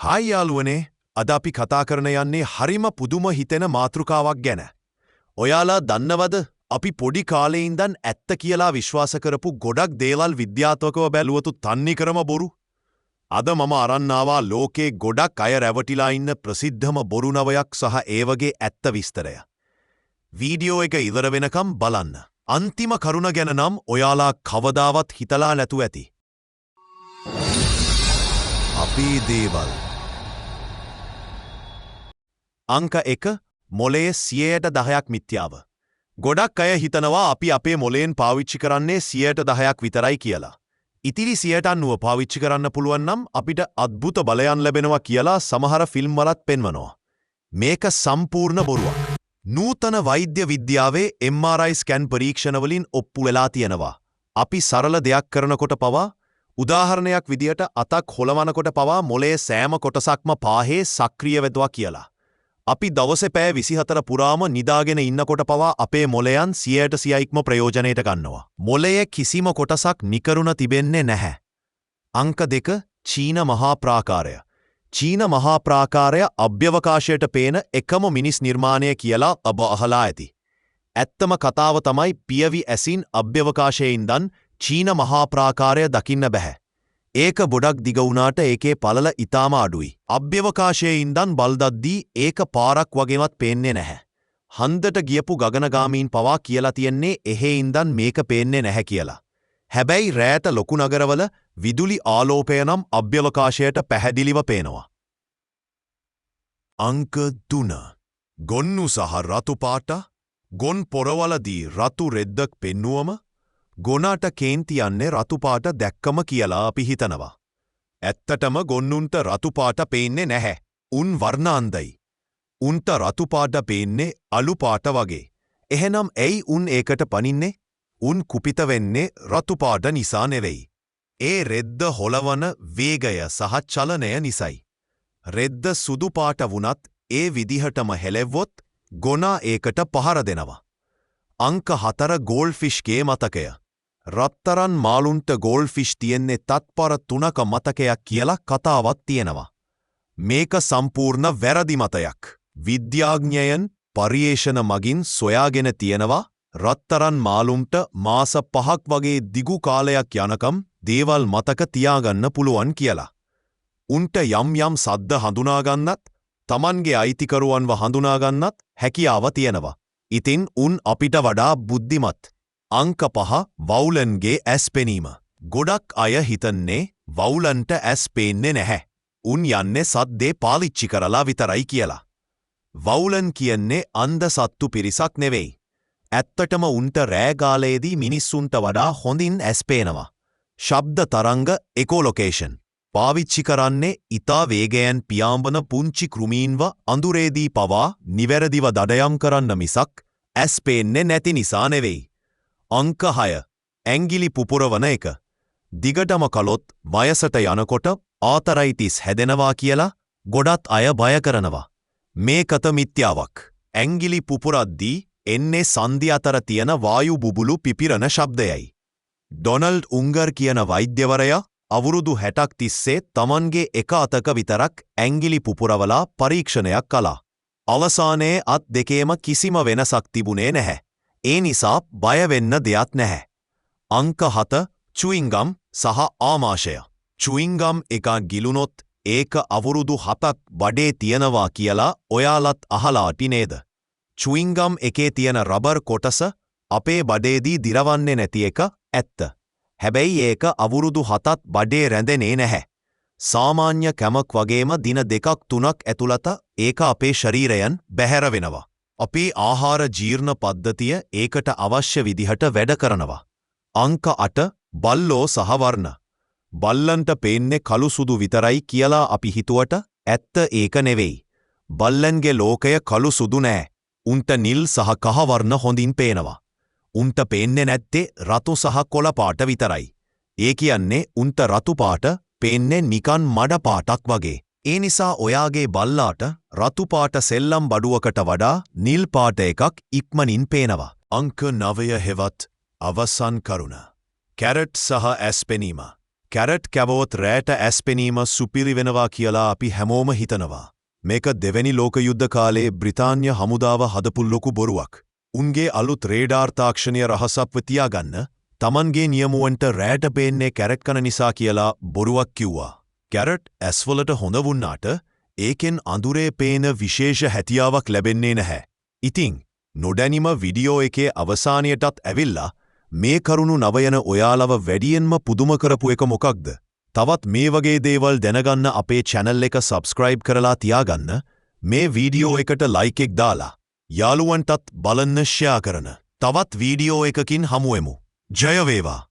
Hi යාළුවනේ, අද අපි කතා කරන යන්නේ හරිම පුදුම හිතෙන මාතෘකාවක් ගැන. ඔයාලා දන්නවද, අපි පොඩි කාලේ ඉඳන් ඇත්ත කියලා විශ්වාස කරපු ගොඩක් දේවල් විද්‍යාත්මකව බැලුවොත් තන්නිකරම බොරු? අද මම අරන් ආවා ලෝකේ ගොඩක් අය රැවටිලා ඉන්න ප්‍රසිද්ධම බොරු නවයක් සහ ඒ වගේ ඇත්ත විස්තරය. වීඩියෝ එක ඉවර වෙනකම් බලන්න. අන්තිම කරුණ ගැන නම් ඔයාලා කවදාවත් හිතලා නැතුව ඇති. අපේ දේවල්. අංක 1, මොලේ 10%ක් මිත්‍යාව. ගොඩක් අය හිතනවා අපි අපේ මොලයෙන් පාවිච්චි කරන්නේ 10%ක් විතරයි කියලා. ඉතිරි 90% පාවිච්චි කරන්න පුළුවන් නම් අපිට අద్භුත බලයන් ලැබෙනවා කියලා සමහර ෆිල්ම් වලත් පෙන්වනවා. මේක සම්පූර්ණ බොරුවක්. නූතන වෛද්‍ය විද්‍යාවේ MRI scan පරීක්ෂණ වලින් ඔප්පු වෙලා තියෙනවා. අපි සරල දෙයක් කරනකොට පවා, උදාහරණයක් විදියට අතක් හොලවනකොට පවා, මොලේ සෑම කොටසක්ම පාහේ සක්‍රිය වෙනවා කියලා. අපි දවසේ පැය 24 පුරාම නිදාගෙන ඉන්නකොට පවා අපේ මොලයන් 100%ක්ම ප්‍රයෝජනයට ගන්නවා. මොලයේ කිසිම කොටසක් නිකරුණ තිබෙන්නේ නැහැ. අංක 2, චීන මහා ප්‍රාකාරය. චීන මහා ප්‍රාකාරය අභ්‍යවකාශයට පේන එකම මිනිස් නිර්මාණය කියලා ඔබ අහලා ඇති. ඇත්තම කතාව තමයි පියවි ඇසින් අභ්‍යවකාශයේ ඉඳන් චීන මහා ප්‍රාකාරය දකින්න බැහැ. ඒක ගොඩක් දිග වුණාට ඒකේ පළල ඉතාම අඩුයි. අභ්‍යවකාශයේ ඉඳන් බලද්දී ඒක පාරක් වගේවත් පේන්නේ නැහැ. හන්දට ගියපු ගගනගාමීන් පවා කියලා තියෙන්නේ එහෙ ඉඳන් මේක පේන්නේ නැහැ කියලා. හැබැයි රෑට ලොකු නගරවල විදුලි ආලෝකය නම් අභ්‍යවකාශයට පැහැදිලිව පේනවා. අංක 3, ගොන්නු සහ රතු පාට. ගොන් පොරවලදී රතු රෙද්දක් පෙන්නුවම ගොනාට කේන්ති යන්නේ රතු පාට දැක්කම කියලා අපි හිතනවා. ඇත්තටම ගොන්නුන්ට රතු පාට පේන්නේ නැහැ. උන් වර්ණාන්ධයි. උන්ට රතු පාට පේන්නේ අලු පාට වගේ. එහෙනම් ඇයි උන් ඒකට පනින්නේ? උන් කුපිත වෙන්නේ රතු පාට නිසා නෙවෙයි. ඒ රෙද්ද හොලවන වේගය සහ චලනය නිසයි. රෙද්ද සුදු පාට වුණත් ඒ විදිහටම හෙලෙව්වොත් ගොනා ඒකට පහර දෙනවා. අංක 4, ගෝල්ඩ්ෆිෂ්ගේ මතකය. රත්තරන් මාළුන්ට ගෝල්ඩ්ෆිෂ් තියෙන්නේ තත්පර 3ක මතකයක් කියලා කතාවක් තියෙනවා. මේක සම්පූර්ණ වැරදි මතයක්. විද්‍යාඥයන් පර්යේෂණ මගින් සොයාගෙන තියෙනවා රත්තරන් මාළුන්ට මාස 5ක් වගේ දිගු කාලයක් යනකම් දේවල් මතක තියාගන්න පුළුවන් කියලා. උන්ට යම් යම් සද්ද හඳුනාගන්නත්, තමන්ගේ අයිතිකරුවන්ව හඳුනාගන්නත් හැකියාව තියෙනවා. ඉතින් උන් අපිට වඩා බුද්ධිමත්. අංක 5, වවුලන්ගේ ඇස් පෙනීම. ගොඩක් අය හිතන්නේ වවුලන්ට ඇස් පේන්නේ නැහැ. උන් යන්නේ සද්දේ පාවිච්චි කරලා විතරයි කියලා. වවුලන් කියන්නේ අන්ධ සත්තු පිරිසක් නෙවෙයි. ඇත්තටම උන්ට රෑ කාලයේදී මිනිස්සුන්ට වඩා හොඳින් ඇස් පේනවා. ශබ්ද තරංග, එකෝලොකේෂන්, පාවිච්චි කරන්නේ ඉතා වේගයෙන් පියාඹන පුංචි කෘමීන්ව අඳුරේදී පවා නිවැරදිව දඩයම් කරන්න මිසක් ඇස් පේන්නේ නැති නිසා නෙවෙයි. අංක 6, ඇංගිලි පුපුරවන එක. දිගටම කළොත් වයසට යනකොට ආතරයිටිස් හැදෙනවා කියලා ගොඩක් අය බය කරනවා. මේකත මිත්‍යාවක්. ඇංගිලි පුපුරද්දී එන්නේ සන්ධි අතර තියෙන වායු බුබුලු පිපිරන ශබ්දයයි. ඩොනල්ඩ් උංගර් කියන වෛද්‍යවරයා අවුරුදු 60ක් තිස්සේ තමන්ගේ එක අතක විතරක් ඇංගිලි පුපුරවලා පරීක්ෂණයක් කළා. අවසානයේ අත් දෙකේම කිසිම වෙනසක් තිබුණේ නැහැ. ඒ නිසා බය වෙන්න දෙයක් නැහැ. අංක 7, චුයින්ගම් සහ ආමාශය. චුයින්ගම් එකක් ගිලුනොත් ඒක අවුරුදු 7ක් බඩේ තියනවා කියලා ඔයාලත් අහලා ඇති නේද? චුයින්ගම් එකේ තියෙන රබර් කොටස අපේ බඩේදී දිරවන්නේ නැති එක ඇත්ත. හැබැයි ඒක අවුරුදු 7ක් බඩේ රැඳෙන්නේ නැහැ. සාමාන්‍ය කැමක් වගේම දින 2ක් 3ක් ඇතුළත ඒක අපේ ශරීරයෙන් බැහැර වෙනවා. අපේ ආහාර ජීර්ණ පද්ධතිය ඒකට අවශ්‍ය විදිහට වැඩ කරනවා. අංක 8, බල්ලෝ සහ වර්ණ. බල්ලන්ට පේන්නේ කළු සුදු විතරයි කියලා අපි හිතුවට ඇත්ත ඒක නෙවෙයි. බල්ලන්ගේ ලෝකය කළු සුදු නෑ. උන්ට නිල් සහ කහ වර්ණ හොඳින් පේනවා. උන්ට පේන්නේ නැත්තේ රතු සහ කොළ පාට විතරයි. ඒ කියන්නේ උන්ට රතු පාට පේන්නේ නිකන් මඩ පාටක් වගේ. ඒ නිසා ඔයාගේ බල්ලාට රතු පාට සෙල්ලම් බඩුවකට වඩා නිල් පාට එකක් ඉක්මනින් පේනවා. අංක 9 හෙවත් අවසන් කරුණ. කැරට් සහ ඇස් පෙනීම. කැරට් කැවුවොත් රෑට ඇස් පෙනීම සුපිරි වෙනවා කියලා අපි හැමෝම හිතනවා. මේක දෙවැනි ලෝක යුද්ධ කාලේ බ්‍රිතාන්‍ය හමුදාව හදපු ලොකු බොරුවක්. උන්ගේ අලුත් රේඩාර් තාක්ෂණය රහසක්ව තියාගන්න තමන්ගේ නියමුවන්ට රෑට පේන්නේ කැරට් කන නිසා කියලා බොරුවක් කිව්වා. කැරට් ඇස්වලට හොඳ වුණාට ඒකෙන් අඳුරේ පේන විශේෂ හැකියාවක් ලැබෙන්නේ නැහැ. ඉතින් නොදැනීම වීඩියෝ එකේ අවසානයටත් ඇවිල්ලා. මේ කරුණු නවයන ඔයාලව වැඩියෙන්ම පුදුම කරපු එක මොකක්ද? තවත් මේ වගේ දේවල් දැනගන්න අපේ චැනල් එක සබ්ස්ක්‍රයිබ් කරලා තියාගන්න. මේ වීඩියෝ එකට ලයික් එකක් දාලා යාළුවන්ටත් බලන්න ෂෙයා කරන. තවත් වීඩියෝ එකකින් හමුවෙමු. ජය වේවා.